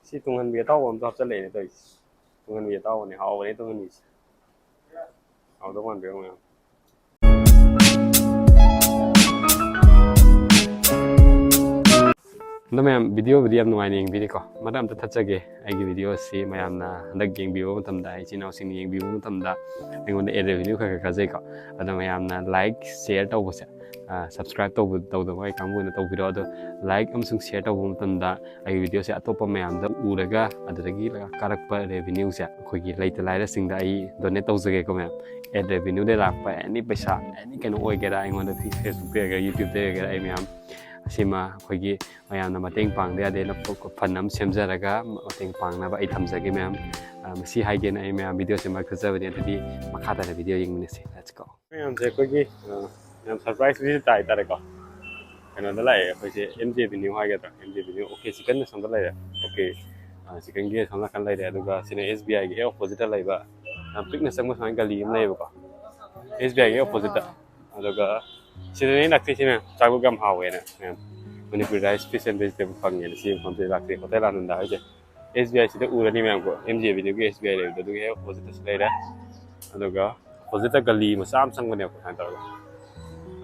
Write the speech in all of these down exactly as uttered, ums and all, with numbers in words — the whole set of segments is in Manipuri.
ꯁꯤ ꯇꯨꯡꯍꯟꯕꯤ ꯑꯇꯥꯎꯕ ꯑꯝꯇ ꯍꯥꯞꯆꯜꯂꯛꯑꯦꯅꯦ ꯇꯧꯔꯤꯁꯦ꯫ ꯇꯨꯡꯍꯟꯕꯤ ꯑꯇꯥꯎꯕꯅꯦ, ꯍꯥꯎꯕꯅꯦ ꯇꯨꯡꯍꯟꯕꯤꯁꯦ꯫ ꯍꯥꯎꯗꯧ ꯃꯥꯟꯕ꯭ꯔꯥ ꯌꯦꯡꯉꯣ ꯃꯌꯥꯝ꯫ ꯑꯗꯣ ꯃꯌꯥꯝ, ꯚꯤꯗꯤꯑꯣꯕꯨꯗꯤ ꯌꯥꯝ ꯅꯨꯡꯉꯥꯏꯅ ꯌꯦꯡꯕꯤꯔꯤꯀꯣ꯫ ꯃꯔꯛ ꯑꯝꯇ ꯊꯠꯆꯒꯦ꯫ ꯑꯩꯒꯤ ꯚꯤꯗꯤꯑꯣꯁꯤ ꯃꯌꯥꯝꯅ ꯍꯟꯗꯛ ꯌꯦꯡꯕꯤꯕ ꯃꯇꯝꯗ, ꯏꯆꯤꯟ ꯏꯅꯥꯎꯁꯤꯡꯅ ꯌꯦꯡꯕꯤꯕ ꯃꯇꯝꯗ, ꯑꯩꯉꯣꯟꯗ ad revenue ꯈꯔ ꯈꯔ ꯀꯥꯖꯩꯀꯣ꯫ ꯑꯗꯣ ꯃꯌꯥꯝꯅ like, share ꯇꯧꯕꯁꯦ, ꯑ, subscribe ꯇꯧꯕ, ꯇꯧꯗꯕ ꯑꯩ ꯀꯥꯡꯕꯨꯅ ꯇꯧꯕꯤꯔꯣ꯫ ꯑꯗꯣ like ꯑꯃꯁꯨꯡ share ꯇꯧꯕ ꯃꯇꯝꯗ ꯑꯩꯒꯤ ꯚꯤꯗꯤꯑꯣꯁꯦ ꯑꯇꯣꯞꯄ ꯃꯌꯥꯝꯗ ꯎꯔꯒ, ꯑꯗꯨꯗꯒꯤ ꯀꯥꯔꯛꯄ revenue ꯁꯦ ꯑꯩꯈꯣꯏꯒꯤ ꯂꯩꯇ ꯂꯥꯏꯔꯁꯤꯡꯗ ꯑꯩ donate ꯇꯧꯖꯒꯦꯀꯣ ꯃꯌꯥꯝ꯫ Ad revenue ꯗꯩ ꯂꯥꯛꯄ any ꯄꯩꯁꯥ, any ꯀꯩꯅꯣ ꯑꯣꯏꯒꯦꯔꯥ, ꯑꯩꯉꯣꯟꯗ ꯐꯤ-, Facebook ꯇꯩ ꯑꯣꯏꯒꯦꯔꯥ, YouTube ꯇꯩ ꯑꯣꯏꯒꯦꯔꯥ, ꯑꯩ ꯃꯌꯥꯝ ꯑꯁꯤꯃ ꯑꯩꯈꯣꯏꯒꯤ ꯃꯌꯥꯝꯅ ꯃꯇꯦꯡ ꯄꯥꯡꯗ ꯌꯥꯗꯦꯅ fund ꯑꯃ ꯁꯦꯝꯖꯔꯒ ꯃꯇꯦꯡ ꯄꯥꯡꯅꯕ ꯑꯩ ꯊꯝꯖꯒꯦ ꯃꯌꯥꯝ꯫ ꯑ, ꯃꯁꯤ ꯍꯥꯏꯒꯦꯅ ꯑꯩ ꯃꯌꯥꯝ ꯚꯤꯗꯤꯑꯣꯁꯦ ꯃꯔꯛ ꯊꯠꯆꯕꯅꯦ꯫ ꯑꯗꯨꯗꯤ ꯃꯈꯥ ꯇꯥꯅ ꯚꯤꯗꯤꯑꯣ ꯌꯦꯡꯃꯤꯟꯅꯁꯤ꯫ Let's go꯫ ꯃꯌꯥꯝꯁꯦ ꯑꯩꯈꯣꯏꯒꯤ, ꯑ, ꯌꯥꯝ surprise visit ꯇꯥꯏ ꯍꯥꯏꯇꯥꯔꯦꯀꯣ꯫ ꯀꯩꯅꯣꯗ ꯂꯥꯛꯑꯦ ꯑꯩꯈꯣꯏꯁꯦ, M J Avenue ꯍꯥꯏꯒꯗ꯭ꯔꯥ, M J Avenue, OK Chicken ꯑꯁꯣꯝꯗ ꯂꯩꯔꯦ꯫ OK, ꯑ, Chicken ꯒꯤ ꯑꯁꯣꯝ ꯅꯥꯀꯟ ꯂꯩꯔꯦ꯫ ꯑꯗꯨꯒ ꯁꯤꯅ S B I ꯒꯤ ꯍꯦꯛ opposite ꯇ ꯂꯩꯕ ꯌꯥꯝ ꯄꯤꯛꯅ ꯆꯪꯕ ꯁꯨꯃꯥꯏꯅ ꯒꯂꯤ ꯑꯃ ꯂꯩꯌꯦꯕꯀꯣ, S B I ꯒꯤ opposite ꯇ꯫ ꯑꯗꯨꯒ ꯁꯤꯗꯅꯦ ꯑꯩꯅ ꯂꯥꯛꯇꯣꯏꯁꯤꯅ, ꯆꯥꯛꯂꯨꯛ ꯌꯥꯝ ꯍꯥꯎꯋꯦꯅ ꯃꯌꯥꯝ, Manipuri rice, fish and vegetable ꯐꯪꯉꯦꯅ ꯁꯤ ꯃꯐꯝꯁꯤꯗ ꯂꯥꯛꯇꯣꯏ꯫ Hotel Ananda ꯍꯥꯏꯁꯦ S B I ꯁꯤꯗ ꯎꯔꯅꯤ ꯃꯌꯥꯝꯀꯣ, M J Avenue ꯒꯤ S B I ꯂꯩꯕꯗꯣ ꯑꯗꯨꯒꯤ ꯍꯦꯛ opposite ꯇꯁꯨ ꯂꯩꯔꯦ꯫ ꯑꯗꯨꯒ opposite ꯇ ꯒꯂꯤ ꯃꯆꯥ ꯑꯃ ꯆꯪꯕꯅꯦꯕ ꯁꯨꯃꯥꯏꯅ ꯇꯧꯔꯒ,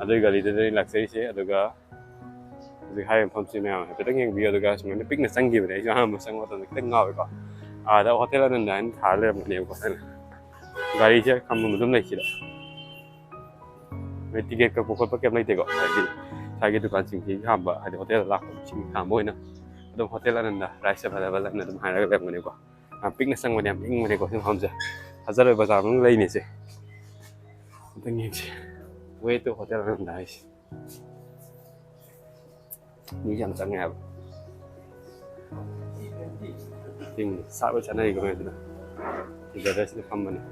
ꯑꯗꯨꯒꯤ ꯒꯂꯤꯗꯨꯗꯅꯤ ꯂꯥꯛꯆꯔꯤꯁꯦ꯫ ꯑꯗꯨꯒ ꯍꯧꯖꯤꯛ ꯍꯥꯏꯔꯤꯕ ꯃꯐꯝꯁꯤ ꯃꯌꯥꯝ ꯍꯥꯏꯐꯦꯠꯇꯪ ꯌꯦꯡꯕꯤꯌꯨ꯫ ꯑꯗꯨꯒ ꯁꯨꯃꯥꯏꯅ ꯄꯤꯛꯅ ꯆꯪꯈꯤꯕꯅꯦ ꯑꯩꯁꯨ ꯑꯍꯥꯟꯕ ꯆꯪꯕ ꯃꯇꯝꯗ ꯈꯤꯇꯪ ꯉꯥꯎꯋꯦꯀꯣ꯫ ꯑꯥꯗ Hotel Ananda ꯍꯥꯏꯅ ꯊꯥꯔ ꯂꯩꯔꯝꯕꯅꯦꯕꯀꯣ꯫ ꯒꯥꯔꯤꯁꯦ ꯈꯥꯝꯐꯝ ꯑꯗꯨꯝ ꯂꯩꯁꯤꯗ꯫ ꯃꯣꯏ ticket ꯀꯛꯄ ꯈꯣꯠꯄ ꯀꯩꯝ ꯂꯩꯇꯦꯀꯣ, ꯍꯥꯏꯗꯤ ꯏꯁꯥꯒꯤ ꯗꯨꯀꯥꯟꯁꯤꯡꯁꯤ ꯈꯥꯝꯕ, ꯍꯥꯏꯗꯤ hotel ꯂꯥꯛꯄꯁꯤꯡ ꯈꯥꯝꯕ ꯑꯣꯏꯅ ꯑꯗꯨꯝ Hotel Ananda, rice available ꯍꯥꯏꯅ ꯑꯗꯨꯝ ꯍꯥꯏꯔꯒ ꯂꯩꯔꯝꯒꯅꯤꯀꯣ꯫ ꯌꯥꯝ ꯄꯤꯛꯅ ꯆꯪꯕꯅꯦ, ꯌꯥꯝ ꯏꯪꯕꯅꯦꯀꯣ ꯁꯤ ꯃꯐꯝꯁꯦ꯫ ꯊꯥꯖꯔꯣꯏ, ꯕꯖꯥꯔ ꯃꯅꯨꯡ ꯂꯩꯅꯦꯁꯦ꯫ ꯑꯝꯇꯪ ꯌꯦꯡꯁꯦ꯫ Way to Hotel Ananda ꯍꯥꯏꯁꯦ꯫ ꯃꯤ ꯌꯥꯝ ꯆꯪꯉꯦ ꯍꯥꯏꯕ꯫ ꯆꯤꯡ ꯆꯥꯛ ꯂꯣꯏ ꯆꯥꯅꯔꯤꯀꯣ ꯃꯌꯥꯝꯁꯤꯅ꯫ ꯁꯤꯗ ꯁꯤꯗ ꯐꯝꯕꯅꯦ꯫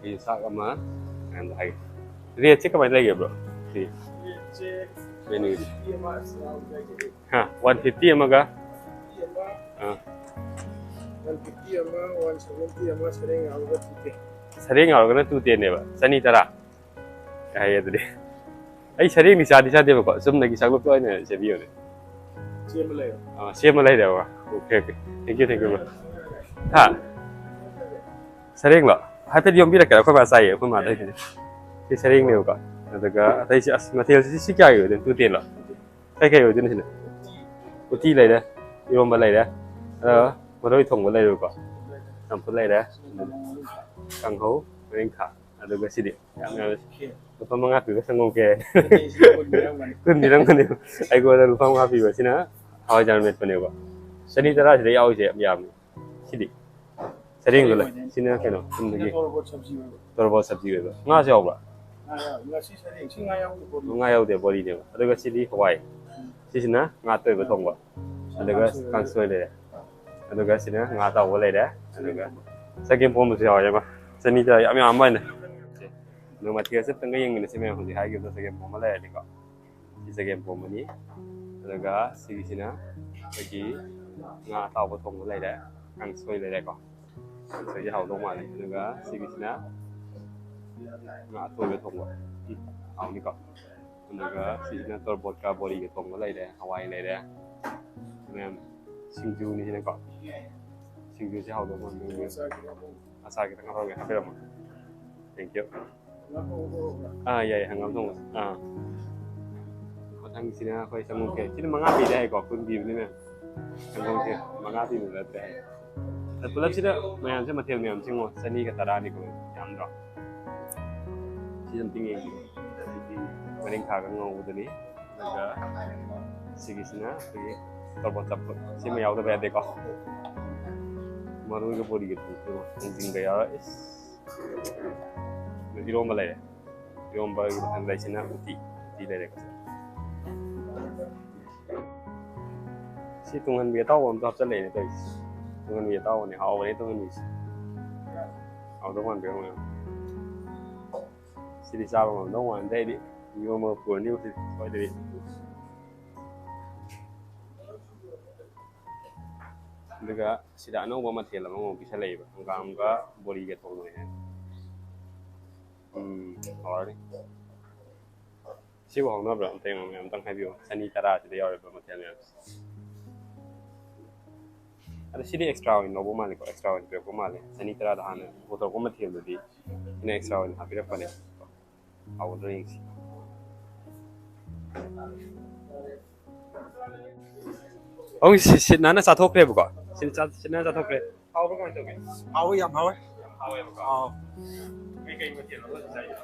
ꯑꯩ ꯆꯥꯛ ꯑꯃ ꯃꯌꯥꯝꯗ ꯍꯥꯏꯒꯦ꯫ Rate ꯁꯦ ꯀꯃꯥꯏꯅ ꯂꯩꯒꯦ, bro? ꯁꯤ꯫ Menu ꯁꯦ꯫ ꯍꯥ, one fifty ꯑꯃꯒ? ꯑꯥ꯫ One fifty ꯑꯃ, one seventy ꯑꯃ, ꯁꯔꯦꯡ ꯌꯥꯎꯔꯒ two ten꯫ ꯁꯔꯦꯡ ꯌꯥꯎꯔꯒꯅ two ten ꯅꯦꯕ, ꯆꯅꯤ ꯇꯔꯥ꯫ ꯌꯥꯏꯌꯦ ꯑꯗꯨꯗꯤ꯫ ꯑꯩ ꯁꯔꯦꯡꯗꯤ ꯆꯥꯗꯤ ꯆꯥꯗꯦꯕꯀꯣ, ꯆꯨꯝꯅꯒꯤ ꯆꯥꯛꯂꯨꯛꯇ ꯑꯣꯏꯅ ꯆꯥꯕꯤꯌꯣꯅꯦ꯫ ꯁꯦꯝꯃ ꯂꯩꯔꯦꯕ꯫ Okay, okay. Thank you, thank you, bro. ꯍꯥ? ꯁꯔꯦꯡꯂꯣ? ꯍꯥꯏꯐꯦꯠ ꯌꯣꯝꯕꯤꯔꯛꯀꯦꯔꯥ? ꯑꯩꯈꯣꯏ ꯃꯥ ꯆꯥꯏꯌꯦ, ꯑꯩꯈꯣꯏ ꯃꯥꯗ ꯍꯥꯏꯗꯣꯏꯅꯦ꯫ ꯁꯤ ꯁꯔꯦꯡꯅꯦꯕꯀꯣ꯫ ꯑꯗꯨꯒ ꯑꯇꯩꯁꯤ, ꯑꯁ, ꯃꯊꯦꯜꯁꯤ ꯁꯤ ꯀꯌꯥꯒꯤ ꯑꯣꯏꯗꯣꯏꯅꯣ? Two ten ꯂꯣ? ꯀꯩ ꯀꯩ ꯑꯣꯏꯗꯣꯏꯅꯣ ꯁꯤꯅ? ꯎꯇꯤ ꯂꯩꯔꯦ, ꯏꯔꯣꯝꯕ ꯂꯩꯔꯦ, ꯑꯗ ꯃꯔꯣꯏ ꯊꯣꯡꯕ ꯂꯩꯔꯦꯀꯣ, ꯆꯝꯐꯨꯠ ꯂꯩꯔꯦ, ꯀꯥꯡꯍꯧ, ꯉꯥꯔꯤꯡꯈꯥ, ꯑꯗꯨꯒ ꯁꯤꯗꯤ ꯌꯥꯝ ꯌꯥꯝꯃꯦ꯫ ꯂꯨꯄꯥ ꯃꯉꯥ ꯄꯤꯕ ꯁꯪꯒꯣꯝ ꯈꯦꯔ꯫ ꯀꯨꯟ ꯄꯤꯔꯝꯒꯅꯤ꯫ ꯑꯩꯉꯣꯟꯗ ꯂꯨꯄꯥ ꯃꯉꯥ ꯄꯤꯕꯁꯤꯅ ꯍꯋꯥꯏꯖꯥꯔ ꯃꯦꯠꯄꯅꯦꯕ꯫ ꯆꯅꯤ ꯇꯔꯥꯁꯤꯗ ꯌꯥꯎꯔꯤꯁꯦ ꯌꯥꯝ ꯌꯥꯝꯃꯤ꯫ ꯁꯤꯗꯤ ꯁꯔꯦꯡꯗꯣ ꯂꯩ꯫ ꯁꯤꯅ ꯀꯩꯅꯣ, ꯆꯨꯝꯅꯒꯤ ꯇꯣꯔꯕꯣꯠ ꯁꯕꯖꯤ ꯑꯣꯏꯕ꯫ ꯇꯣꯔꯕꯣꯠ ꯁꯕꯖꯤ ꯑꯣꯏꯕ꯫ ꯉꯥꯁꯨ ꯌꯥꯎꯕ꯭ꯔꯥ? ꯉꯥ ꯌꯥꯎ-, ꯉꯁꯤ ꯁꯔꯦꯡ, ꯁꯤ ꯉꯥ ꯌꯥꯎꯗꯦ, ꯕꯣꯔꯤ꯫ ꯉꯥ ꯌꯥꯎꯗꯦ, ꯕꯣꯔꯤꯅꯦꯕ꯫ ꯑꯗꯨꯒ ꯁꯤꯗꯤ ꯍꯋꯥꯏ꯫ ꯁꯤꯁꯤꯅ ꯉꯥ ꯑꯇꯣꯏꯕ ꯊꯣꯡꯕ꯫ ꯑꯗꯨꯒ ꯀꯥꯡꯁꯣꯏ ꯂꯩꯔꯦ꯫ ꯑꯗꯨꯒ ꯁꯤꯅ ꯉꯥ ꯑꯇꯥꯎꯕ ꯂꯩꯔꯦ꯫ ꯑꯗꯨꯒ ꯆꯒꯦꯝ ꯄꯣꯝꯕꯁꯨ ꯌꯥꯎꯔꯦꯕ꯫ ꯆꯅꯤꯗ ꯌꯥꯝ ꯌꯥꯝꯕ ꯍꯥꯏꯅ꯫ ꯑꯗꯨꯒ ꯃꯊꯦꯜꯁꯦ ꯑꯝꯇꯪꯒ ꯌꯦꯡꯃꯤꯟꯅꯁꯤ ꯃꯌꯥꯝ꯫ ꯍꯧꯖꯤꯛ ꯍꯥꯏꯈꯤꯕꯗꯣ ꯆꯒꯦꯝ ꯄꯣꯝꯕ ꯂꯩꯔꯅꯤꯀꯣ꯫ ꯁꯤ ꯆꯒꯦꯝ ꯄꯣꯝꯕꯅꯤ꯫ ꯑꯗꯨꯒ ꯁꯤꯒꯤꯁꯤꯅ ꯑꯩꯈꯣꯏꯒꯤ ꯉꯥ ꯑꯇꯥꯎꯕ ꯊꯣꯡꯕ ꯂꯩꯔꯦ, ꯀꯥꯡꯁꯣꯏ ꯂꯩꯔꯦꯀꯣ꯫ ꯀꯥꯡꯁꯣꯏꯁꯦ ꯍꯥꯎꯗꯧ ꯃꯥꯜꯂꯦ꯫ ꯑꯗꯨꯒ ꯁꯤꯒꯤꯁꯤꯅ ꯉꯥ ꯑꯇꯣꯏꯕ ꯊꯣꯡꯕ꯫ ꯎꯝ, ꯍꯥꯎꯅꯤꯀꯣ꯫ ꯑꯗꯨꯒ ꯁꯤꯁꯤꯅ ꯇꯣꯔꯕꯣꯠꯀ ꯕꯣꯔꯤꯒ ꯊꯣꯡꯕ ꯂꯩꯔꯦ, ꯍꯋꯥꯏ ꯂꯩꯔꯦ꯫ ꯃꯌꯥꯝ ꯁꯤꯡꯖꯨꯅꯤ ꯁꯤꯅꯀꯣ꯫ ꯁꯤꯡꯖꯨꯁꯦ ꯍꯥꯎꯗꯧ ꯃꯥꯜꯂꯦ꯫ ꯑꯆꯥꯔ ꯈꯤꯇꯪ ꯍꯥꯞꯄꯛꯑꯒꯦ, ꯍꯥꯞꯄꯤꯔꯝꯃꯣ꯫ Thank you꯫ ꯑꯥ, ꯌꯥꯏ, ꯍꯪꯒꯥꯝ ꯊꯣꯡꯕ꯫ ꯑꯥ꯫ ꯃꯊꯪꯁꯤꯅ ꯑꯩꯈꯣꯏ ꯆꯪꯉꯛꯀꯦ꯫ ꯁꯤꯅ ꯃꯉꯥ ꯄꯤꯗ ꯍꯥꯏꯀꯣ, ꯀꯨꯟ ꯄꯤꯕꯅꯤ ꯃꯌꯥꯝ꯫ ꯁꯪꯒꯣꯝꯁꯦ ꯃꯉꯥ ꯄꯤꯕ ꯅꯠꯇ꯭ꯔꯦ ꯍꯥꯏ꯫ ꯑꯗ ꯄꯨꯂꯞꯁꯤꯗ ꯃꯌꯥꯝꯁꯦ ꯃꯊꯦꯜ ꯃꯌꯥꯝꯁꯦ ꯌꯦꯡꯉꯣ, ꯆꯅꯤꯒ ꯇꯔꯥꯅꯤꯀꯣ, ꯌꯥꯝꯗ꯭ꯔꯣ? ꯁꯤ ꯑꯝꯇꯪ ꯌꯦꯡꯁꯤ꯫ ꯁꯤꯗꯤ ꯉꯥꯔꯤꯡꯈꯥꯒ ꯉꯧꯕꯗꯨꯅꯤ꯫ ꯑꯗꯨꯒ ꯁꯤꯒꯤꯁꯤꯅ ꯑꯩꯈꯣꯏꯒꯤ ꯇꯣꯔꯕꯣꯠ ꯆꯝꯐꯨꯠ꯫ ꯁꯤꯃ ꯌꯥꯎꯗꯕ ꯌꯥꯗꯦꯀꯣ꯫ ꯃꯔꯣꯏꯒ ꯕꯣꯔꯤꯒ ꯊꯣꯡꯕ, ꯊꯥꯡꯖꯤꯡꯒ ꯌꯥꯎꯔ꯫ ꯏꯁ꯫ ꯏꯔꯣꯝꯕ ꯂꯩꯔꯦ꯫ ꯏꯔꯣꯝꯕꯒꯤ ꯃꯊꯪꯗ ꯑꯩꯁꯤꯅ ꯎꯇꯤ꯫ ꯎꯇꯤ ꯂꯩꯔꯦꯀꯣ꯫ ꯁꯤ ꯇꯨꯡꯍꯟꯕꯤ ꯑꯇꯥꯎꯕ ꯑꯝꯁꯨ ꯍꯥꯞꯆꯜꯂꯛꯑꯦꯅꯦ ꯇꯧꯔꯤꯁꯦ꯫ ꯇꯨꯡꯍꯟꯕꯤ ꯑꯇꯥꯎꯕꯅꯦ, ꯍꯥꯎꯕꯅꯦ ꯇꯨꯡꯍꯟꯕꯤꯁꯦ꯫ ꯍꯥꯎꯗꯧ ꯃꯥꯟꯕ꯭ꯔꯥ ꯌꯦꯡꯉꯣ꯫ ꯁꯤꯗꯤ ꯆꯥꯕ ꯉꯝꯗꯧ ꯃꯥꯟꯗꯦ ꯑꯩꯗꯤ꯫ ꯏꯔꯣꯝꯕ ꯄꯨꯔꯅꯤꯕ ꯁꯤꯗꯤ ꯁꯣꯏꯗꯕꯤ꯫ ꯑꯗꯨꯒ ꯁꯤꯗ ꯑꯅꯧꯕ ꯃꯊꯦꯜ ꯑꯃꯃꯨꯛ ꯄꯤꯁꯜꯂꯛꯏꯕ, ꯍꯪꯒꯥꯝꯒ ꯕꯣꯔꯤꯒ ꯊꯣꯡꯕꯅꯦ꯫ ꯎꯝ, ꯍꯥꯎꯔꯅꯤ꯫ ꯁꯤꯕꯨ ꯍꯧꯅꯕ꯭ꯔꯥ? ꯑꯝꯇ ꯌꯦꯡꯉꯣ, ꯃꯌꯥꯝ ꯑꯝꯇꯪ ꯍꯥꯏꯕꯤꯌꯨ꯫ ꯆꯅꯤ ꯇꯔꯥꯁꯤꯗ ꯌꯥꯎꯔꯤꯕ ꯃꯊꯦꯜ ꯃꯌꯥꯝꯁꯦ꯫ ꯑꯗꯣ ꯁꯤꯗꯤ ꯑꯦꯛꯁꯇ꯭ꯔꯥ ꯑꯣꯏꯅ ꯂꯧꯕ ꯃꯥꯜꯂꯦꯀꯣ, ꯑꯦꯛꯁꯇ꯭ꯔꯥ ꯑꯣꯏꯅ ꯄꯤꯔꯛꯄ ꯃꯥꯜꯂꯦ꯫ ꯆꯅꯤ ꯇꯔꯥꯗ ꯍꯥꯟꯅ ꯄꯨꯊꯣꯔꯛꯄ ꯃꯊꯦꯜꯗꯨꯗꯤ ꯁꯤꯅ ꯑꯦꯛꯁꯇ꯭ꯔꯥ ꯑꯣꯏꯅ ꯍꯥꯞꯄꯤꯔꯛꯄꯅꯦ꯫ ꯍꯥꯎꯒꯗ꯭ꯔꯥ ꯌꯦꯡꯁꯤ꯫ ꯍꯧ ꯁꯤ ꯁꯤꯠ ꯅꯥꯟꯅ ꯆꯥꯊꯣꯛꯈ꯭ꯔꯦꯕꯀꯣ꯫ ꯁꯤꯠ ꯆꯥ-, ꯁꯤꯠ ꯅꯥꯟꯅ ꯆꯥꯊꯣꯛꯈ꯭ꯔꯦ꯫ ꯍꯥꯎꯕ꯭ꯔꯥ ꯀꯃꯥꯏꯅ ꯇꯧꯒꯦ? ꯍꯥꯎꯋꯦ, ꯌꯥꯝ ꯍꯥꯎꯋꯦ꯫ ꯌꯥꯝ ꯍꯥꯎꯋꯦꯕꯀꯣ꯫ ꯑꯥꯎ꯫ ꯀꯩꯀꯩ ꯃꯊꯦꯜꯅꯣ ꯅꯣꯏ ꯆꯥꯏꯁꯦ?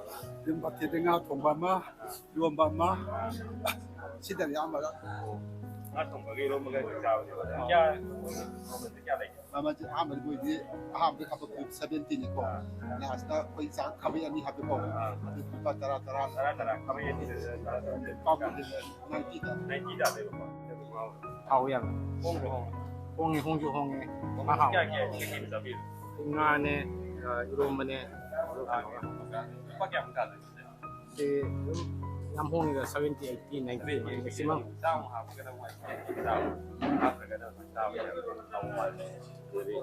ꯑꯗꯨꯝ ꯃꯊꯦꯜꯗꯤ ꯉꯥ ꯊꯣꯡꯕ ꯑꯃ, ꯏꯔꯣꯝꯕ ꯑꯃ, ꯁꯤꯗꯅꯤ ꯑꯌꯥꯝꯕꯅ꯫ ꯉꯥ ꯊꯣꯡꯕꯒ ꯏꯔꯣꯝꯕꯒ ꯆꯥꯕꯅꯦꯕ꯫ ꯑꯥꯎ꯫ ꯀꯌꯥ, ꯃꯃꯜꯁꯦ ꯀꯌꯥ ꯂꯩꯒꯦ? ꯃꯃꯜꯁꯦ ꯑꯍꯥꯟꯕꯗ ꯃꯣꯏꯗꯤ ꯑꯍꯥꯟꯕꯗ ꯀꯥꯞꯄꯛꯄꯗꯤ ꯁꯚꯦꯟꯇꯤꯅꯤꯀꯣ꯫ ꯑꯥ꯫ ꯂꯥꯁꯇ ꯑꯩꯈꯣꯏ ꯆꯥꯛ ꯈꯥꯕꯩ ꯑꯅꯤ ꯍꯥꯞꯄꯦꯀꯣ꯫ ꯑꯥ꯫ ꯑꯗꯨ ꯂꯨꯄꯥ ꯇꯔꯥ, ꯇꯔꯥ꯫ ꯇꯔꯥ, ꯇꯔꯥ꯫ ꯈꯥꯕꯩ ꯑꯅꯤꯗ ꯇꯔꯥ, ꯇꯔꯥ꯫ ꯂꯨꯄꯥ ꯀꯨꯟ꯫ ꯅꯥꯏꯟꯇꯤꯗ꯫ ꯅꯥꯏꯟꯇꯤꯗ ꯂꯩꯕꯀꯣ꯫ ꯑꯗꯨꯒ ꯃꯍꯥꯎ ꯍꯥꯎꯋꯤ ꯌꯥꯝꯅ꯫ ꯍꯣꯡꯕ꯭ꯔꯣ, ꯍꯣꯡꯕ꯭ꯔꯣ? ꯍꯣꯡꯉꯦ, ꯍꯣꯡꯁꯨ ꯍꯣꯡꯉꯦ꯫ ꯃꯍꯥꯎ꯫ ꯀꯌꯥ, ꯀꯌꯥ, ꯀꯌꯥ, ꯀꯌꯥ ꯆꯥꯕꯤꯔꯤꯅꯣ? ꯉꯥꯅꯦ, ꯑ, ꯏꯔꯣꯝꯕꯅꯦ, ꯑꯗꯨꯒ ꯀꯩꯅꯣꯒ꯫ ꯂꯨꯄꯥ ꯀꯌꯥꯃꯨꯛ ꯇꯥꯗꯣꯏꯅꯣ? ꯁꯤ ꯑꯗꯨꯝ ꯌꯥꯝ ꯍꯣꯡꯉꯤꯗ, ꯁꯚꯦꯟꯇꯤ, ꯑꯩꯠꯇꯤ, ꯅꯥꯏꯟꯇꯤ, ꯃꯦꯛꯁꯤꯃꯝ꯫ ꯆꯥꯝꯃ ꯍꯥꯞꯄꯒꯅ ꯋꯥꯟ ꯐꯤꯐꯇꯤ ꯆꯥꯕ, ꯍꯥꯞꯇ꯭ꯔꯒꯅ ꯆꯥꯕ ꯌꯥꯝ ꯍꯥꯎꯕ ꯃꯥꯜꯂꯦ꯫ ꯑꯗꯨꯗꯤ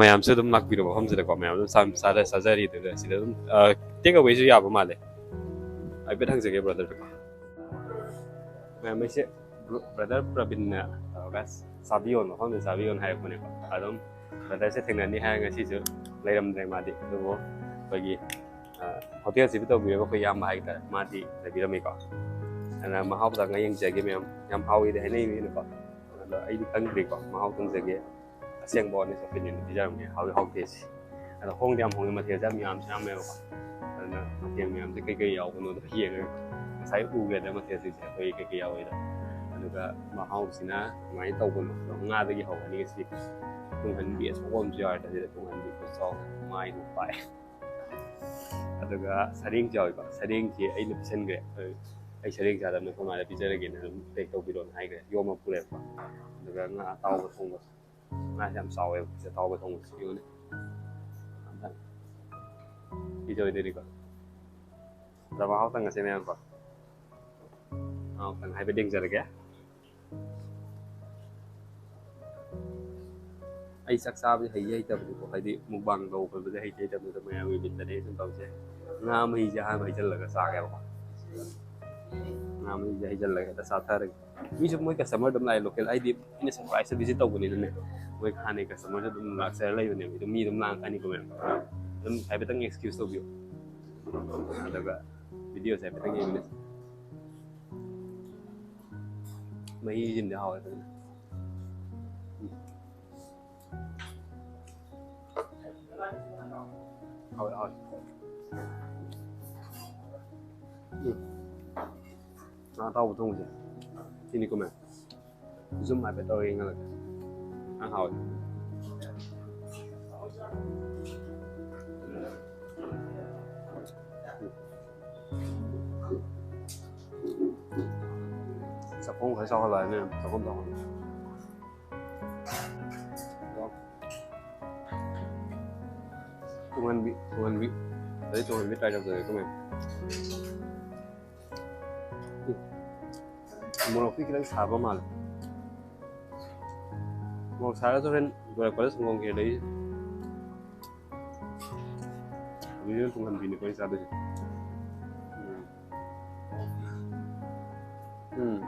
ꯃꯌꯥꯝꯁꯨ ꯑꯗꯨꯝ ꯂꯥꯛꯄꯤꯔꯣ ꯃꯐꯝꯁꯤꯗꯀꯣ, ꯃꯌꯥꯝ ꯑꯗꯨꯝ ꯆꯥ-, ꯆꯥꯖ-, ꯆꯥꯖꯔꯤ꯫ ꯑꯗꯨꯒ ꯁꯤꯗ ꯑꯗꯨꯝ, ꯑ, take awayꯁꯨ ꯌꯥꯕ ꯃꯥꯜꯂꯦ꯫ ꯍꯥꯏꯐꯦꯠ ꯍꯪꯖꯒꯦ brotherꯗꯀꯣ꯫ ꯃꯌꯥꯝ ꯑꯩꯁꯦ bro-, brother ꯄ꯭ꯔꯕꯤꯟꯅ ꯇꯧꯔꯒ ꯆꯥꯕꯤꯌꯣꯅ, ꯃꯐꯝꯗ ꯆꯥꯕꯤꯌꯣꯅ ꯍꯥꯏꯔꯛꯄꯅꯦꯕ꯫ ꯑꯗꯨꯝ brotherꯁꯦ ꯊꯦꯡꯅꯅꯤ ꯍꯥꯏꯔꯒ ꯉꯁꯤꯁꯨ ꯂꯩꯔꯝꯗ꯭ꯔꯦ ꯃꯥꯗꯤ꯫ ꯑꯗꯨꯕꯨ ꯑꯩꯈꯣꯏꯒꯤ, ꯑ, ꯍꯣꯇꯦꯜꯁꯤꯕꯨ ꯇꯧꯕꯤꯔꯒ ꯑꯩꯈꯣꯏ ꯏꯌꯥꯝꯕ ꯍꯥꯏꯇꯥꯔꯦ, ꯃꯥꯗꯤ ꯂꯩꯕꯤꯔꯝꯃꯤꯀꯣ꯫ ꯑꯗꯨꯅ ꯃꯍꯥꯎ ꯇꯪꯉ ꯌꯦꯡꯖꯒꯦ ꯃꯌꯥꯝ꯫ ꯌꯥꯝ ꯍꯥꯎꯋꯤꯗꯤ ꯍꯥꯏꯅꯩ ꯃꯤꯅꯀꯣ꯫ ꯑꯗꯣ ꯑꯩꯗꯤ ꯈꯪꯗ꯭ꯔꯤꯀꯣ, ꯃꯍꯥꯎ ꯇꯪꯖꯒꯦ꯫ ꯑꯁꯦꯡꯕ honest opinionꯗ ꯄꯤꯖꯔꯝꯒꯦ, ꯍꯥꯎꯏ ꯍꯥꯎꯇꯦꯁꯤ꯫ ꯑꯗꯣ ꯍꯣꯡꯗꯤ ꯌꯥꯝ ꯍꯣꯡꯉꯦ, ꯃꯊꯦꯜꯁꯦ ꯌꯥꯝ ꯌꯥꯝꯁꯨ ꯌꯥꯝꯃꯦꯕꯀꯣ꯫ ꯑꯗꯨꯅ ꯃꯊꯦꯜ ꯃꯌꯥꯝꯁꯦ ꯀꯩꯀꯩ ꯌꯥꯎꯕꯅꯣꯗꯣ ꯌꯦꯡꯉꯒ ꯉꯁꯥꯏ ꯎꯈ꯭ꯔꯦꯗ ꯃꯊꯦꯜꯁꯤꯡꯁꯦ ꯑꯩꯈꯣꯏ ꯀꯩꯀꯩ ꯌꯥꯎꯋꯦꯗꯣ꯫ ꯑꯗꯨꯒ ꯃꯍꯥꯎꯁꯤꯅ ꯀꯃꯥꯏꯅ ꯇꯧꯕꯅꯣ? ꯑꯗꯣ ꯉꯥꯗꯒꯤ ꯍꯧꯔꯅꯤ ꯉꯁꯤ꯫ ꯇꯨꯡꯍꯟꯕꯤ ꯑꯆꯧꯕ ꯑꯃꯁꯨ ꯌꯥꯎꯔꯦ, ꯑꯁꯤꯗ ꯇꯨꯡꯍꯟꯕꯤ ꯈꯨꯆꯥꯎ ꯃꯥꯏꯗꯨ ꯄꯥꯛꯑꯦ꯫ ꯑꯗꯨꯒ ꯁꯔꯦꯡꯁꯨ ꯌꯥꯎꯋꯦꯀꯣ, ꯁꯔꯦꯡꯁꯤ ꯑꯩꯅ ꯄꯤꯁꯟꯈ꯭ꯔꯦ꯫ ꯑꯩ ꯁꯔꯦꯡ ꯆꯥꯗꯕꯅꯤꯅ ꯑꯩꯈꯣꯏ ꯃꯥꯗ ꯄꯤꯖꯔꯒꯦꯅ ꯑꯗꯨꯝ pack ꯇꯧꯕꯤꯔꯣꯅ ꯍꯥꯏꯈ꯭ꯔꯦ꯫ ꯌꯣꯝꯃ ꯄꯨꯔꯦꯕꯀꯣ꯫ ꯑꯗꯨꯒ ꯉꯥ ꯑꯇꯥꯎꯕ ꯊꯣꯡꯕ꯫ ꯉꯥꯁꯦ ꯌꯥꯝ ꯆꯥꯎꯋꯦꯕ, ꯁꯤ ꯑꯇꯥꯎꯕ ꯊꯣꯡꯕꯁꯤ ꯌꯦꯡꯉꯨꯅꯦ꯫ ꯑꯝꯇꯪ ꯄꯤꯖ ꯑꯣꯏꯗꯣꯏꯅꯤꯀꯣ꯫ ꯑꯗ ꯃꯍꯥꯎ ꯇꯪꯉꯁꯦ ꯃꯌꯥꯝꯀꯣ꯫ ꯃꯍꯥꯎ ꯇꯪ ꯍꯥꯏꯐꯦꯠ ꯌꯦꯡꯖꯔꯒꯦ꯫ ꯑꯩ ꯆꯥꯛ ꯆꯥꯕꯁꯦ ꯍꯩ ꯍꯩꯇꯕꯅꯤꯀꯣ, ꯍꯥꯏꯗꯤ mukbang ꯇꯧꯕ ꯈꯣꯠꯄꯁꯦ ꯍꯩꯇ ꯍꯩꯇꯕꯅꯤꯗ ꯃꯌꯥꯝꯒꯤ ꯃꯤꯠꯇꯅꯦ ꯑꯩ ꯁꯨꯝ ꯇꯧꯁꯦ꯫ ꯉꯥ ꯃꯍꯤꯁꯦ ꯑꯍꯥꯟꯕ ꯍꯩꯖꯤꯜꯂꯒ ꯆꯥꯒꯦꯕꯀꯣ꯫ ꯉꯥ ꯃꯍꯤꯁꯦ ꯍꯩꯖꯤꯜꯂꯒ ꯍꯦꯛꯇ ꯆꯥꯊꯔꯒꯦ꯫ ꯃꯤꯁꯨ ꯃꯣꯏ customer ꯑꯗꯨꯝ ꯂꯥꯛꯑꯦ, local, ꯍꯥꯏꯗꯤ ꯑꯩꯅ surprise ꯇ visit ꯇꯧꯕꯅꯤꯅꯅꯦ, ꯃꯣꯏ ꯍꯥꯟꯅꯩ customer ꯁꯨ ꯑꯗꯨꯝ ꯂꯥꯛꯆꯔ ꯂꯩꯕꯅꯦꯕ꯫ ꯑꯗꯨꯝ ꯃꯤ ꯑꯗꯨꯝ ꯂꯥꯛꯀꯅꯤꯀꯣ ꯃꯌꯥꯝ, ꯑꯗꯨꯝ ꯍꯥꯏꯐꯦꯠꯇꯪ excuse ꯇꯧꯕꯤꯌꯨ꯫ ꯑꯗꯨꯒ video ꯁꯦ ꯍꯥꯏꯐꯦꯠꯇꯪ ꯌꯦꯡꯃꯤꯟꯅꯁꯤ꯫ ꯃꯍꯤꯁꯤꯃꯗꯤ ꯍꯥꯎꯋꯦ ꯐꯖꯅ꯫ ꯎꯝ꯫ ꯍꯥꯎꯋꯦ, ꯍꯥꯎꯋꯦ꯫ ꯎꯝ꯫ ꯉꯥ ꯑꯇꯥꯎꯕ ꯊꯣꯡꯕꯁꯦ ꯁꯤꯅꯤ ꯀꯨꯝꯃꯦ꯫ Zoom ꯍꯥꯏꯐꯦꯠ ꯇꯧꯔꯒ ꯌꯦꯡꯍꯜꯂꯒꯦ꯫ ꯌꯥꯝ ꯍꯥꯎꯋꯦ꯫ ꯆꯥꯛꯈꯣꯝ ꯈꯔ ꯆꯥꯎꯍꯜꯂꯛꯑꯅꯤ, ꯆꯥꯛꯈꯣꯝ ꯆꯥꯎꯍꯜꯂꯛꯑꯅꯤ꯫ ꯇꯨꯡꯍꯟꯕꯤ, ꯇꯨꯡꯍꯟꯕꯤ꯫ ꯑꯗꯩ ꯇꯨꯡꯍꯟꯕꯤ try ꯇꯧꯖꯔꯦ, ꯀꯃꯥꯏꯅ? ꯎꯝ꯫ ꯃꯣꯔꯣꯛꯇꯤ ꯈꯤꯇꯪ ꯁꯥꯕ ꯃꯥꯜꯂꯦ꯫ ꯃꯣꯔꯣꯛ ꯁꯥꯔꯁꯨ ꯍꯣꯔꯦꯟ ꯂꯣꯏꯔꯛꯄꯗ ꯁꯪꯒꯣꯝ ꯈꯦꯔ ꯂꯩ꯫ ꯍꯧꯖꯤꯛꯅ ꯇꯨꯡꯍꯟꯕꯤꯅꯤꯀꯣ ꯑꯩ ꯆꯥꯗꯣꯏꯁꯦ꯫ ꯎꯝ꯫ ꯎꯝ꯫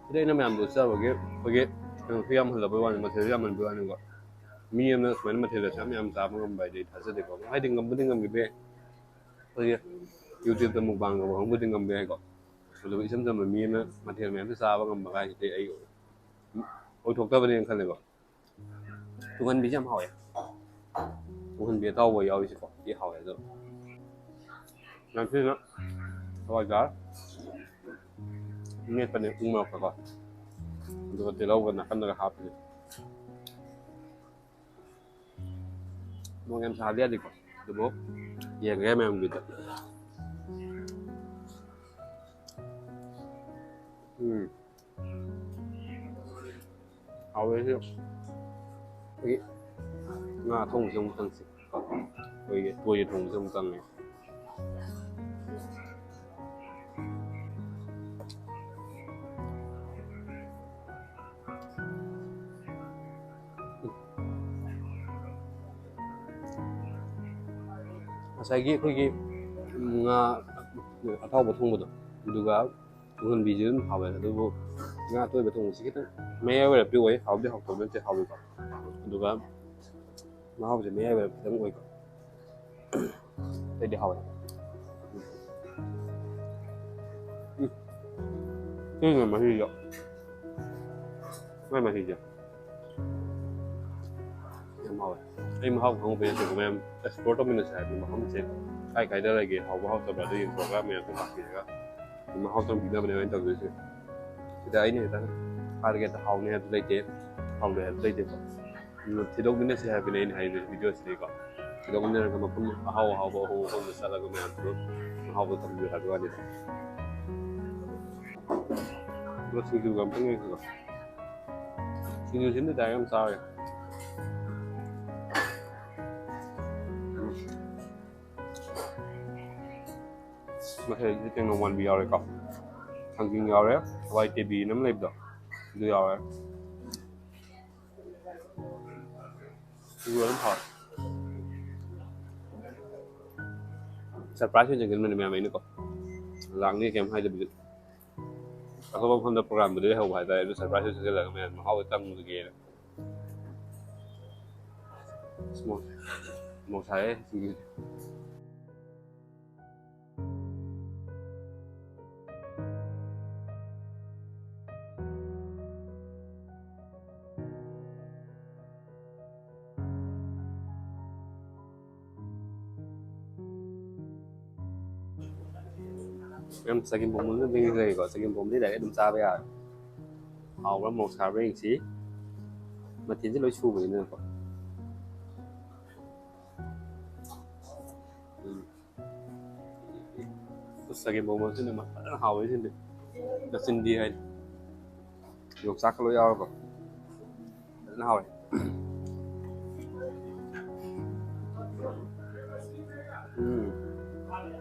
ꯁꯤꯗ ꯑꯩꯅ ꯃꯌꯥꯝꯗꯣ ꯆꯥꯕꯒꯤ ꯑꯩꯈꯣꯏꯒꯤ ꯀꯩꯅꯣꯁꯨ ꯌꯥꯝꯍꯜꯂꯕꯩ ꯋꯥꯅꯤ, ꯃꯊꯦꯜꯁꯨ ꯌꯥꯝꯍꯟꯕꯩ ꯋꯥꯅꯤꯀꯣ꯫ ꯃꯤ ꯑꯃꯅ ꯁꯨꯃꯥꯏꯅ ꯃꯊꯦꯜ ꯑꯁꯨꯛ ꯌꯥꯝ ꯌꯥꯝ ꯆꯥꯕ ꯉꯝꯕ ꯍꯥꯏꯗꯤ ꯑꯩ ꯊꯥꯖꯗꯦꯀꯣ꯫ ꯍꯥꯏꯗꯤ ꯉꯝꯕꯨꯗꯤ ꯉꯝꯈꯤꯕ ꯌꯥꯏ꯫ ꯑꯩꯈꯣꯏꯒꯤ YouTube ꯇ mukbang ꯇꯧꯕ ꯀꯥꯡꯕꯨꯗꯤ ꯉꯝꯕ ꯌꯥꯏꯀꯣ꯫ ꯑꯗꯨꯒ ꯏꯆꯝ ꯆꯝꯕ ꯃꯤ ꯑꯃꯅ ꯃꯊꯦꯜ ꯃꯌꯥꯝꯁꯦ ꯆꯥꯕ ꯉꯝꯕ ꯀꯥꯏꯁꯤꯗꯤ ꯑꯩ ꯑꯣꯏꯊꯣꯛꯇꯕꯅꯦꯅ ꯈꯜꯂꯦꯀꯣ꯫ ꯇꯨꯡꯍꯟꯕꯤꯁꯦ ꯌꯥꯝ ꯍꯥꯎꯋꯦ꯫ ꯇꯨꯡꯍꯟꯕꯤ ꯑꯇꯥꯎꯕ ꯌꯥꯎꯔꯤꯁꯦꯀꯣ, ꯁꯤ ꯍꯥꯎꯋꯦ꯫ ꯑꯗꯣ ꯉꯁꯤꯅ ꯍꯋꯥꯏꯖꯥꯔ ꯃꯦꯠꯄꯅꯦ ꯎ ꯃꯣꯔꯣꯛꯀꯀꯣ, ꯑꯗꯨꯒ ꯇꯤꯜꯍꯧꯒ ꯅꯥꯀꯟꯗꯒ ꯍꯥꯞꯄꯅꯦ꯫ ꯃꯣꯔꯣꯛ ꯌꯥꯝ ꯁꯥꯍꯟꯕ ꯌꯥꯗꯦꯀꯣ, ꯑꯗꯨꯕꯨ ꯌꯦꯡꯒꯦ ꯃꯌꯥꯝꯒꯤꯗ꯫ ꯎꯝ꯫ ꯍꯥꯎꯋꯦ ꯁꯤ꯫ ꯑꯩꯈꯣꯏꯒꯤ ꯉꯥ ꯊꯣꯡꯕꯁꯦ ꯑꯃꯨꯛ ꯇꯪꯁꯤ꯫ ꯑꯩꯈꯣꯏꯒꯤ ꯇꯣꯏ ꯊꯣꯡꯕꯁꯦ ꯑꯃꯨꯛ ꯇꯪꯉꯦ꯫ ꯉꯁꯥꯏꯒꯤ ꯑꯩꯈꯣꯏꯒꯤ ꯉꯥ ꯑꯇꯥꯎꯕ ꯊꯣꯡꯕꯗꯣ, ꯑꯗꯨꯒ ꯇꯨꯡꯍꯟꯕꯤꯁꯤ ꯑꯗꯨꯝ ꯍꯥꯎꯋꯦ, ꯑꯗꯨꯕꯨ ꯉꯥ ꯑꯇꯣꯏꯕ ꯊꯣꯡꯕꯁꯤ ꯈꯤꯇꯪ ꯃꯌꯥꯏ ꯑꯣꯏꯔꯞꯇꯤ ꯑꯣꯏ꯫ ꯍꯥꯎꯗꯤ ꯍꯥꯎꯇꯕ ꯅꯠꯇꯦ, ꯍꯥꯎꯋꯤꯀꯣ, ꯑꯗꯨꯒ ꯃꯍꯥꯎꯁꯦ ꯃꯌꯥꯏ ꯑꯣꯏꯔꯞ ꯈꯤꯇꯪ ꯑꯣꯏꯀꯣ꯫ ꯑꯇꯩꯗꯤ ꯍꯥꯎꯋꯦ꯫ ꯎꯝ꯫ ꯁꯤꯅ ꯃꯍꯤꯗꯣ꯫ ꯃꯥꯏ ꯃꯍꯤꯁꯦ ꯌꯥꯝ ꯍꯥꯎꯋꯦ꯫ ꯑꯩ ꯃꯍꯥꯎ ꯈꯪꯍꯧꯕ ꯌꯥꯗꯦꯀꯣ ꯃꯌꯥꯝ, explore ꯇꯧꯃꯤꯟꯅꯁꯦ ꯍꯥꯏꯕꯅꯤ꯫ ꯃꯐꯝꯁꯦ ꯀꯥꯏ ꯀꯥꯏꯗ ꯂꯩꯒꯦ, ꯍꯥꯎꯕ ꯍꯥꯎꯇꯕ꯭ꯔꯥ, ꯑꯗꯨ ꯌꯦꯡꯊꯣꯛꯑꯒ ꯃꯌꯥꯝꯁꯨ ꯂꯥꯛꯄꯤꯔꯒ ꯃꯍꯥꯎ ꯇꯪꯕꯤꯅꯕꯅꯦ ꯑꯩꯅ ꯇꯧꯗꯣꯏꯁꯦ꯫ ꯁꯤꯗ ꯑꯩꯅ ꯍꯦꯛꯇ ꯍꯥꯏꯔꯒ ꯍꯦꯛꯇ ꯍꯥꯎꯅꯤ ꯍꯥꯏꯕꯁꯨ ꯂꯩꯇꯦ, ꯍꯥꯎꯅꯤ ꯍꯥꯏꯕꯁꯨ ꯂꯩꯇꯦꯀꯣ꯫ ꯑꯗꯨꯅ ꯊꯤꯗꯣꯛꯃꯤꯟꯅꯁꯤ ꯍꯥꯏꯕꯅꯦ ꯑꯩꯅ ꯍꯥꯏꯔꯤꯕ video ꯁꯤꯗꯩꯀꯣ꯫ ꯊꯤꯗꯣꯛꯃꯤꯟꯅꯔꯒ ꯃꯐꯝ ꯑꯍꯥꯎ ꯑꯍꯥꯎꯕ, ꯑꯍꯣꯡ ꯑꯍꯣꯡꯕ ꯆꯠꯂꯒ ꯃꯌꯥꯝꯁꯨ ꯃꯍꯥꯎꯗꯣ ꯇꯝꯕꯤꯌꯨ ꯍꯥꯏꯕ ꯋꯥꯅꯤꯗ꯫ ꯑꯗꯨꯒ ꯁꯤꯡꯖꯨꯒ ꯑꯝꯇꯪ ꯌꯦꯡꯁꯤꯀꯣ꯫ ꯁꯤꯡꯖꯨꯁꯤꯃꯗꯤ direct ꯑꯃ ꯆꯥꯔꯒꯦ꯫ ꯃꯊꯦꯜꯁꯤꯗꯤ ꯇꯦꯡꯅꯧ ꯃꯥꯟꯕꯤ ꯌꯥꯎꯔꯦꯀꯣ, ꯊꯥꯡꯖꯤꯡ ꯌꯥꯎꯔꯦ, ꯍꯋꯥꯏ ꯇꯦꯕꯤꯅ ꯑꯃ ꯂꯩꯕꯗꯣ, ꯑꯗꯨ ꯌꯥꯎꯔꯦ꯫ ꯑꯗꯨ ꯑꯗꯨꯝ ꯍꯥꯎꯔꯦ꯫ Surprise ꯑꯣꯏꯅ ꯆꯪꯁꯤꯟꯕꯅꯦ ꯃꯌꯥꯝ ꯑꯩꯅꯀꯣ, ꯂꯥꯛꯅꯤ ꯀꯩꯝ ꯍꯥꯏꯗꯕꯤꯗ꯫ ꯑꯇꯣꯞꯄ ꯃꯐꯝꯗ program ꯕꯨꯗꯤ ꯂꯩꯍꯧꯕ ꯍꯥꯏꯇꯥꯔꯦ, ꯑꯗꯨ surprise ꯑꯣꯏꯅ ꯆꯪꯁꯤꯜꯂꯒ ꯃꯌꯥꯝ ꯃꯍꯥꯎꯗꯣ ꯇꯪꯉꯨꯒꯦꯅ꯫ ꯃꯣꯔꯣꯛ ꯁꯥꯏꯍꯦ ꯁꯤꯡꯖꯨꯁꯦ꯫ ꯌꯥꯝ ꯆꯒꯦꯝ ꯄꯣꯝꯕꯗꯨꯅ ꯅꯤꯡꯁꯤꯡꯉꯦꯀꯣ꯫ ꯆꯒꯦꯝ ꯄꯣꯝꯕꯗꯤ direct ꯑꯗꯨꯝ ꯆꯥꯕ ꯌꯥꯔꯦ꯫ ꯍꯥꯎꯕ꯭ꯔꯥ ꯃꯣꯔꯣꯛ ꯁꯥꯕ꯭ꯔꯥ ꯌꯦꯡꯁꯤ꯫ ꯃꯊꯦꯜꯁꯦ ꯂꯣꯏ ꯁꯨꯕꯅꯤꯅꯀꯣ꯫ ꯎꯝ꯫ ꯑꯁ, ꯆꯒꯦꯝ ꯄꯣꯝꯕꯁꯤꯅ ꯐꯖꯅ ꯍꯥꯎꯋꯦ ꯁꯤꯗꯤ꯫ ꯃꯆꯤꯟꯗꯤ ꯍꯥꯏ꯫ ꯌꯣꯡꯆꯥꯛꯀ ꯂꯣꯏ ꯌꯥꯎꯔꯒ ꯐꯖꯅ ꯍꯥꯎꯋꯦ꯫ ꯎꯝ꯫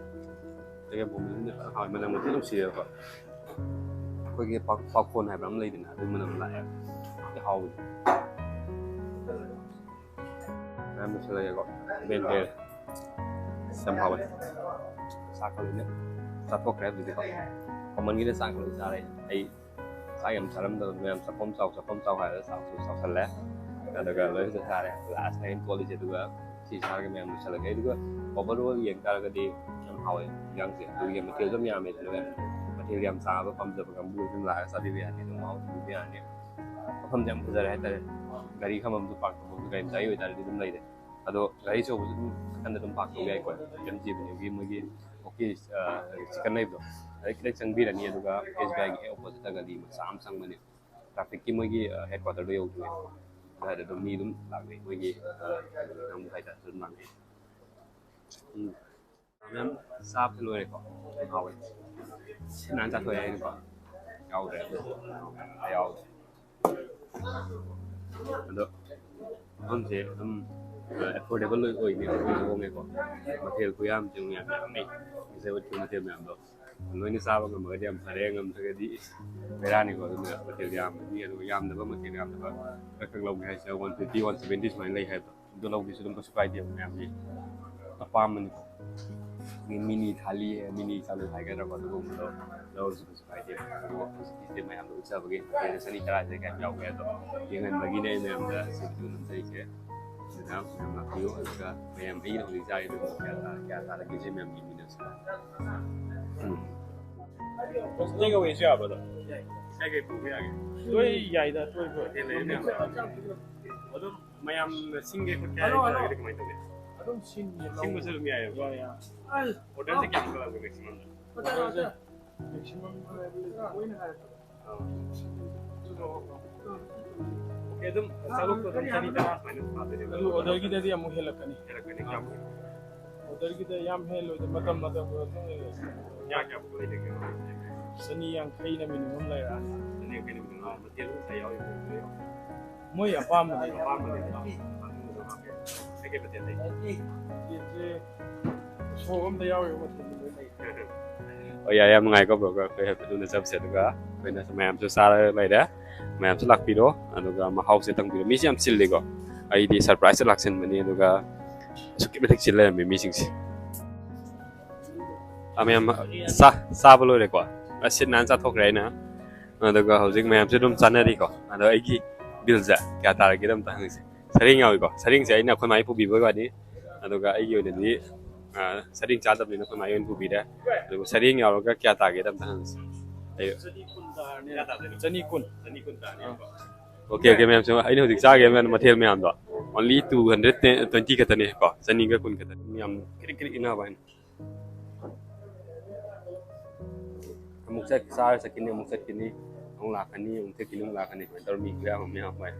ꯆꯒꯦꯝ ꯄꯣꯝꯕꯁꯤꯗꯤ ꯐꯖꯅ ꯍꯥꯎꯋꯦ, ꯃꯅꯝ ꯃꯊꯤ ꯅꯨꯡꯁꯤꯔꯦꯕꯀꯣ꯫ ꯑꯩꯈꯣꯏꯒꯤ ꯄꯥꯛ-, ꯄꯥꯛꯈꯣꯟ ꯍꯥꯏꯕ꯭ꯔꯥ ꯑꯃ ꯂꯩꯗꯅ, ꯑꯗꯨ ꯃꯅꯝ ꯂꯥꯛꯑꯦ꯫ ꯌꯥꯝ ꯍꯥꯎꯋꯦ꯫ ꯃꯌꯥꯝ ꯂꯣꯏꯁꯤꯜꯂꯒꯦꯀꯣ꯫ ꯕꯦꯟ ꯕꯦꯟ꯫ ꯌꯥꯝ ꯍꯥꯎꯋꯦ꯫ ꯆꯥꯛꯀ ꯂꯣꯏꯅ ꯆꯥꯊꯣꯛꯈ꯭ꯔꯦ ꯍꯧꯖꯤꯛꯇꯤꯀꯣ꯫ ꯃꯃꯜꯒꯤꯅ ꯆꯥꯛꯀ ꯂꯣꯏ ꯆꯥꯔꯦ꯫ ꯑꯩ ꯆꯥꯛ ꯌꯥꯝ ꯆꯥꯔꯝꯗꯕ, ꯃꯌꯥꯝ ꯆꯥꯛꯈꯣꯝ ꯆꯥꯎ, ꯆꯥꯛꯈꯣꯝ ꯆꯥꯎ ꯍꯥꯏꯔꯒ ꯆꯥꯎꯁꯨ ꯆꯥꯎꯁꯜꯂꯦ꯫ ꯑꯗꯨꯒ ꯂꯣꯏ ꯐꯖꯅ ꯆꯥꯔꯦ꯫ Last ꯅꯦ ꯑꯩꯅ ꯇꯣꯠꯂꯤꯁꯦ꯫ ꯑꯗꯨꯒ ꯁꯤ ꯆꯥꯔꯒ ꯃꯌꯥꯝ ꯂꯣꯏꯁꯤꯜꯂꯒꯦ꯫ ꯑꯗꯨꯒ overall ꯌꯦꯡ ꯇꯥꯔꯒꯗꯤ ꯌꯥꯝ ꯍꯥꯎꯋꯦ ꯏꯟꯖꯥꯡꯁꯦ꯫ ꯑꯗꯨꯒ ꯃꯊꯦꯜꯁꯨ ꯌꯥꯝ ꯌꯥꯝꯃꯦ꯫ ꯑꯗꯨꯒ ꯃꯊꯦꯜ ꯌꯥꯝ ꯆꯥꯕ ꯄꯥꯝꯖꯕ ꯀꯥꯡꯕꯨ ꯑꯗꯨꯝ ꯂꯥꯛꯑꯒ ꯆꯥꯕꯤꯕ ꯌꯥꯅꯤ꯫ ꯑꯗꯨꯝ ꯃꯍꯥꯎ ꯇꯪꯕꯤꯕ ꯌꯥꯅꯤ꯫ ꯃꯐꯝꯁꯦ ꯌꯥꯝ ꯐꯖꯔꯦ ꯍꯥꯏꯇꯥꯔꯦ꯫ ꯒꯥꯔꯤ ꯈꯥꯝꯐꯝꯁꯨ, park ꯇꯧꯐꯝꯁꯨ, ꯒꯥꯔꯤ ꯃꯆꯥꯒꯤ ꯑꯣꯏꯇꯥꯔꯗꯤ ꯑꯗꯨꯝ ꯂꯩꯔꯦ꯫ ꯑꯗꯣ ꯒꯥꯔꯤ ꯑꯆꯧꯕꯁꯨ ꯑꯗꯨꯝ ꯅꯥꯀꯟꯗ ꯑꯗꯨꯝ park ꯇꯧꯕ ꯌꯥꯏꯀꯣ꯫ ꯌꯥꯝ ꯆꯤꯕꯅꯦ꯫ ꯃꯣꯏꯒꯤ, ꯃꯣꯏꯒꯤ ꯑꯣꯀꯦ, ꯆꯤꯀꯟ ꯂꯩꯕꯗꯣ, ꯑꯗꯩ ꯈꯤꯇꯪ ꯆꯪꯕꯤꯔꯅꯤ꯫ ꯑꯗꯨꯒ S B I ꯒꯤ ꯍꯦꯛ opposite ꯇ ꯒꯂꯤ ꯃꯆꯥ ꯑꯃ ꯆꯪꯕꯅꯦ꯫ Traffic ꯀꯤ ꯃꯣꯏꯒꯤ, ꯑ, headquarter ꯗꯣ ꯌꯧꯗ꯭ꯔꯤꯉꯩ ꯑꯗꯨꯋꯥꯏꯗ ꯑꯗꯨꯝ ꯃꯤ ꯑꯗꯨꯝ ꯂꯥꯛꯅꯩ꯫ ꯃꯣꯏꯒꯤ, ꯑ, ꯀꯩꯅꯣ ꯍꯥꯏꯇꯥꯔꯦ, ꯑꯗꯨꯝ ꯂꯥꯛꯅꯩ꯫ ꯎꯝ꯫ ꯃꯌꯥꯝ ꯆꯥꯕ ꯂꯣꯏꯔꯦꯀꯣ꯫ ꯍꯥꯎꯋꯦ꯫ ꯁꯤ ꯅꯥꯟ ꯆꯥꯊꯣꯛꯑꯦ ꯍꯥꯏꯅꯀꯣ꯫ ꯌꯥꯎꯗ꯭ꯔꯦ꯫ ꯌꯥꯎꯗ꯭ꯔꯦ꯫ ꯑꯗꯣ ꯃꯐꯝꯁꯦ ꯑꯗꯨꯝ, ꯑ, affordable ꯂꯣꯏ ꯑꯣꯏꯅꯦ, ꯍꯣꯡꯁꯨ ꯍꯣꯡꯉꯦꯀꯣ꯫ ꯃꯊꯦꯜ ꯈꯨꯌꯥꯝꯁꯦ ꯌꯥꯝ ꯌꯥꯝꯃꯦ꯫ ꯉꯁꯥꯏ ꯎꯠꯈꯤꯕ ꯃꯊꯦꯜ ꯃꯌꯥꯝꯗꯣ ꯂꯣꯏꯅ ꯆꯥꯕ ꯉꯝꯃꯒꯗꯤ ꯌꯥꯝ ꯐꯔꯦ, ꯉꯝꯗ꯭ꯔꯒꯗꯤ ꯏꯁ, ꯕꯦꯔꯥꯅꯤꯀꯣ꯫ ꯑꯗꯨꯅ ꯃꯊꯦꯜ ꯌꯥꯝꯕꯗꯤ, ꯑꯗꯨꯒ ꯌꯥꯝꯗꯕ ꯃꯊꯦꯜ ꯌꯥꯝꯗꯕ ꯈꯔ ꯈꯛ ꯂꯧꯒꯦ ꯍꯥꯏꯁꯦ one fifty, one seventy ꯁꯨꯃꯥꯏꯅ ꯂꯩ ꯍꯥꯏꯕ꯫ ꯑꯗꯨ ꯂꯧꯒꯦꯁꯨ ꯑꯗꯨꯝ ꯀꯩꯁꯨ ꯀꯥꯏꯗꯦꯕ, ꯃꯌꯥꯝꯒꯤ ꯑꯄꯥꯝꯕꯅꯤꯀꯣ꯫ ꯃꯤꯅꯤ ꯊꯥꯂꯤ, ꯃꯤꯅꯤ ꯊꯥꯂꯤ ꯍꯥꯏꯒꯗ꯭ꯔꯥꯀꯣ, ꯑꯗꯨꯒꯨꯝꯕꯗꯣ ꯂꯧꯔꯁꯨ ꯀꯩꯁꯨ ꯀꯥꯏꯗꯦ꯫ ꯑꯗꯨꯒ ꯍꯧꯖꯤꯛꯀꯤꯁꯦ ꯃꯌꯥꯝꯗ ꯎꯠꯆꯕꯒꯤ ꯃꯊꯦꯜꯁꯦ ꯆꯅꯤ ꯇꯔꯥꯁꯦ ꯀꯌꯥꯝ ꯌꯥꯎꯒꯦ ꯍꯥꯏꯗꯣ ꯌꯦꯡꯍꯟꯕꯒꯤꯅꯦ ꯑꯩ ꯃꯌꯥꯝꯗ ꯁꯤ video ꯅꯝꯖꯔꯤꯁꯦ꯫ ꯑꯗꯨꯅ ꯃꯌꯥꯝ ꯂꯥꯛꯄꯤꯌꯨ꯫ ꯑꯗꯨꯒ ꯃꯌꯥꯝ ꯑꯩꯅ ꯍꯧꯖꯤꯛ ꯆꯥꯔꯤꯗꯨ ꯀꯌꯥ ꯇꯥ-, ꯀꯌꯥ ꯇꯥꯔꯒꯦꯁꯦ ꯃꯌꯥꯝ ꯌꯦꯡꯃꯤꯟꯅꯁꯤ꯫ ꯎꯝ꯫ Take away ꯁꯨ ꯌꯥꯕ꯭ꯔꯣ? ꯀꯩ ꯀꯩ ꯄꯨꯕ ꯌꯥꯒꯦ? ꯂꯣꯏ ꯌꯥꯏꯗ, ꯂꯣꯏ ꯄꯨ-, ꯃꯊꯦꯜ ꯂꯩꯔꯦ ꯃꯌꯥꯝ꯫ ꯑꯗꯨꯝ ꯃꯌꯥꯝꯅ ꯁꯤꯟꯒꯦ ꯈꯣꯠꯀꯦ ꯍꯥꯏꯔꯒꯗꯤ ꯀꯃꯥꯏꯅ ꯇꯧꯒꯦ? ꯑꯗꯨꯝ ꯁꯤꯟꯒꯦ꯫ ꯁꯤꯟꯕꯁꯨ ꯑꯗꯨꯝ ꯌꯥꯏꯌꯦꯕ? ꯌꯥꯏ, ꯌꯥꯏ꯫ Order ꯁꯦ ꯀꯌꯥꯃꯨꯛꯀ ꯂꯧꯒꯦ maximum? Order ꯁꯦ maximum ꯂꯣꯏꯅ ꯍꯥꯏꯔꯛꯄꯗ꯫ ꯑꯥ꯫ ꯑꯣꯀꯦ, ꯑꯗꯨꯝ ꯆꯥꯂꯨꯛꯇ ꯑꯗꯨꯝ ꯆꯅꯤ ꯇꯔꯥ ꯁꯨꯃꯥꯏꯅ ꯁꯥꯗꯣꯏꯅꯦꯕ꯫ ꯑꯗꯨ order ꯒꯤꯗꯗꯤ ꯑꯃꯨꯛ ꯍꯦꯜꯂꯛꯀꯅꯤ꯫ ꯍꯦꯜꯂꯛꯀꯅꯤ ꯀꯌꯥꯃꯨꯛ? Order ꯒꯤꯗ ꯌꯥꯝ ꯍꯦꯜꯂꯣꯏꯗ, ꯃꯇꯝ ꯃꯇꯝꯒꯤ ꯃꯇꯨꯡ ꯏꯜꯂꯦ꯫ ꯀꯌꯥ ꯀꯌꯥꯃꯨꯛ ꯂꯩꯗꯣꯏꯅꯣ? ꯆꯅꯤ ꯌꯥꯡꯈꯩꯅ minimum ꯂꯩꯔꯛꯑꯅꯤ꯫ ꯆꯅꯤ ꯌꯥꯡꯈꯩꯅ minimum꯫ ꯑꯥ, ꯃꯊꯦꯜ ꯉꯁꯥꯏ ꯌꯥꯎꯔꯤꯕ꯫ ꯃꯣꯏ ꯑꯄꯥꯝꯕꯅꯦ꯫ ꯑꯄꯥꯝꯕꯅꯦ꯫ ꯀꯩꯀꯩ ꯃꯊꯦꯜ ꯂꯩ? ꯃꯊꯦꯜꯁꯦ ꯁꯣꯛ ꯑꯝꯗ ꯌꯥꯎꯔꯤꯕ ꯃꯊꯦꯜꯗꯤ ꯂꯣꯏ ꯂꯩ꯫ ꯍꯣꯏ, ꯌꯥꯏ, ꯌꯥꯝ ꯅꯨꯡꯉꯥꯏꯀꯣ, bro꯫ ꯑꯩꯈꯣꯏ ꯍꯥꯏꯐꯦꯠ ꯎꯅ ꯆꯠꯁꯦ, ꯑꯗꯨꯒ ꯑꯩꯈꯣꯏꯅ ꯃꯌꯥꯝꯁꯨ ꯆꯥꯔꯒ ꯂꯩꯔꯦ꯫ ꯃꯌꯥꯝꯁꯨ ꯂꯥꯛꯄꯤꯔꯣ, ꯑꯗꯨꯒ ꯃꯍꯥꯎꯁꯦ ꯇꯪꯕꯤꯔꯣ꯫ ꯃꯤꯁꯦ ꯌꯥꯝ ꯆꯤꯜꯂꯤꯀꯣ, ꯑꯩꯗꯤ surprise ꯇ ꯂꯥꯛꯁꯟꯕꯅꯤ, ꯑꯗꯨꯒ ꯑꯁꯨꯛꯀꯤ ꯃꯇꯤꯛ ꯆꯤꯜ ꯂꯩꯔꯝꯃꯤ ꯃꯤꯁꯤꯡꯁꯦ꯫ ꯑ, ꯃꯌꯥꯝ ꯆꯥ- ꯆꯥꯕ ꯂꯣꯏꯔꯦꯀꯣ꯫ ꯑ, ꯁꯤꯠ ꯅꯥꯟꯅ ꯆꯥꯊꯣꯛꯈ꯭ꯔꯦ ꯑꯩꯅ꯫ ꯑꯗꯨꯒ ꯍꯧꯖꯤꯛ ꯃꯌꯥꯝꯁꯦ ꯑꯗꯨꯝ ꯆꯥꯅꯔꯤꯀꯣ꯫ ꯑꯗꯣ ꯑꯩꯒꯤ ꯕꯤꯜꯁꯦ ꯀꯌꯥ ꯇꯥꯔꯒꯦꯗ ꯑꯝꯇ ꯍꯪꯉꯁꯤ꯫ ꯁꯔꯦꯡ ꯌꯥꯎꯏꯀꯣ꯫ ꯁꯔꯦꯡꯁꯦ ꯑꯩꯅ ꯑꯩꯈꯣꯏ ꯃꯥꯒꯤ ꯄꯨꯕꯤꯕꯒꯤ ꯋꯥꯅꯤ꯫ ꯑꯗꯨꯒ ꯑꯩꯒꯤ ꯑꯣꯏꯅꯗꯤ, ꯑ, ꯁꯔꯦꯡ ꯆꯥꯗꯕꯅꯤꯅ ꯑꯩꯈꯣꯏ ꯃꯥꯒꯤ ꯑꯣꯏꯅ ꯄꯨꯕꯤꯔꯦ꯫ ꯑꯗꯨꯒ ꯁꯔꯦꯡ ꯌꯥꯎꯔꯒ ꯀꯌꯥ ꯇꯥꯒꯦꯗ ꯑꯝꯇ ꯍꯪꯉꯁꯤ꯫ ꯑꯩ ꯆꯅꯤ ꯀꯨꯟ꯫ ꯑꯣꯀꯦ, ꯑꯣꯀꯦ, ꯃꯌꯥꯝꯁꯦ ꯑꯩꯅ ꯍꯧꯖꯤꯛ ꯆꯥꯈꯤꯕ ꯃꯌꯥꯝ ꯃꯊꯦꯜ ꯃꯌꯥꯝꯗꯣ only two hundred twenty ꯈꯛꯇꯅꯦꯀꯣ꯫ ꯆꯅꯤꯒ ꯀꯨꯟ ꯈꯛꯇꯅꯤ꯫ ꯌꯥꯝ ꯀ꯭ꯔꯤꯛ ꯀ꯭ꯔꯤꯛ ꯏꯟꯅꯕ ꯍꯥꯏꯅ꯫ ꯑꯃꯨꯛ ꯆꯠ ꯆꯥꯔ ꯆꯠꯈꯤꯅꯤ, ꯑꯃꯨꯛ ꯆꯠꯈꯤꯅꯤ, ꯑꯃꯨꯛ ꯂꯥꯛꯀꯅꯤ, ꯑꯃꯨꯛ ꯆꯠꯈꯤꯅꯤ, ꯑꯃꯨꯛ ꯂꯥꯛꯀꯅꯤ꯫ ꯁꯨꯃꯥꯏꯅ ꯇꯧꯔ ꯃꯤ ꯈꯨꯌꯥꯝ ꯑꯃ ꯌꯥꯝ ꯋꯥꯏ꯫